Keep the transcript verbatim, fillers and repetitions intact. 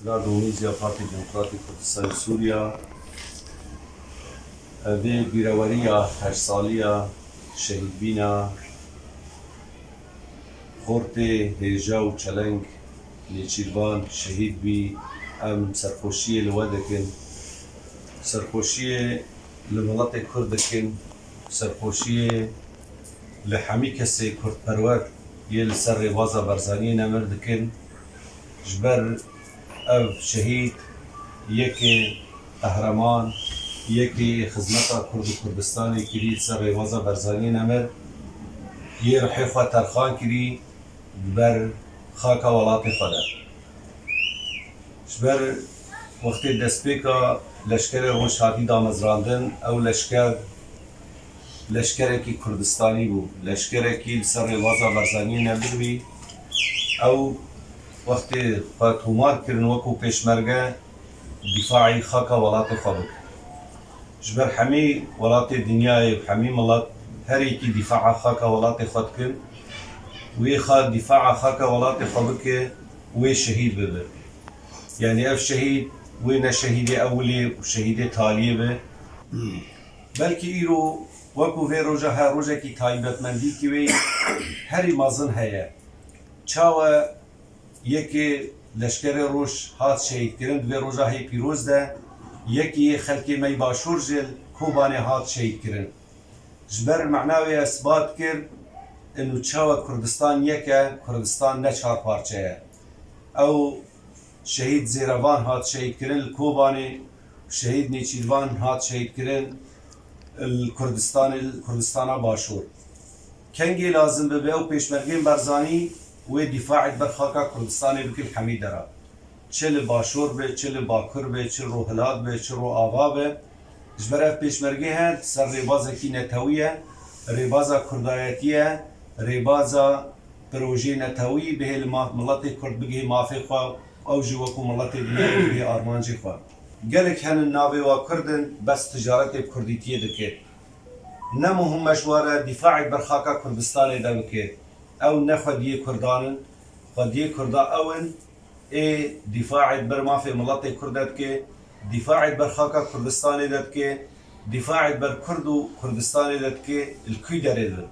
Nardonîzya Partî Demokratîk Kurdistanê Sûriya, vê bîreweriya heşt saliya şehîdbîna xortê hêja û çeleng Nêçîrvan şehîd bî, em serxweşiyê li we dikin. Serxweşiyê li miletê Kurd dikin. Serxweşiyê li hemî kesê kurdperwer yê li ser rêbaza Barzaniyê nemir dikin. Ji ber ev şehîd yekê qehreman, yekê xizmeta Kurd û Kurdistanê kirî li ser rêbaza Barzaniyê nemir, yê rihê xwe terxan kirî, li ber xaka welatê xwe de. Ji ber wextê destpêka leşkerê Roj hatî damezrandin, ew leşker leşkerekî Kurdistanî bû. Leşkerekî li ser rêbaza Barzaniyê nebir bî. Ew wextê xwe tomar kirin wekû pêşmerge, dîfaî xaka welatê xwe bikin. Ji ber hemî welatê dinyayê û hemî milet her yekî dîfaa xaka welatê xwe dikin. Wê xa dîfaa xaka welatê xwe bike, wê şehîd bibe. Yanî ev şehîd, wê ne şehîdê ewilê û şehîdê taliyê be. Belkî îro wekû vê roja her rojekî taybetmendîkî wê herî mezin heye. Çawa yekê leşkerê Roj hat şehîdkirin, di vê roja hê pîroz de yekî yê xelkê me yê Başûr jî li Kobanê hat şehîdkirin. Ji ber mena wê ez isbat kir, inu çawa Kurdistan yek e, Kurdistan ne çar parçe ye. Ew şehîd Zêrevan hat şehîdkirin li Kobanê, şehîd Nêçîrvan hat şehîdkirin li Kurdistanê, li Kurdistana Başûr. Kengê lazim bibe ew pêşmergên Barzanî wê dîfaê ber xaka Kurdistanê bikin li hemî dera. Çi li Başûr be, çi li Bakur be, çi Rûhilat be, çi Rûava be. Ji ber ev pêşmergê her ser rêbazekî netewî ye, rêbaza kurdayetî ye, rêbaza projeyê netewî bihê li ma-, miletê Kurd bigihê mafê xwe, ew jî wekû miletê dinyayê bigihê armancê xwe. Gelek henin navê wa Kurd in, bes ticaretê bi Kurdîtiyê dike. Ne muhim me ji wa re dîfaê ber xaka Kurdistanê de bike. Ew ne xwediyê Kurdan in, xwediyê Kurda ew in, ê dîfaê ber mafê miletê Kurd de dike, dîfaê ber xaka Kurdistanê de dike, dîfaê ber Kurd û Kurdistanê de dike, li kû derê de.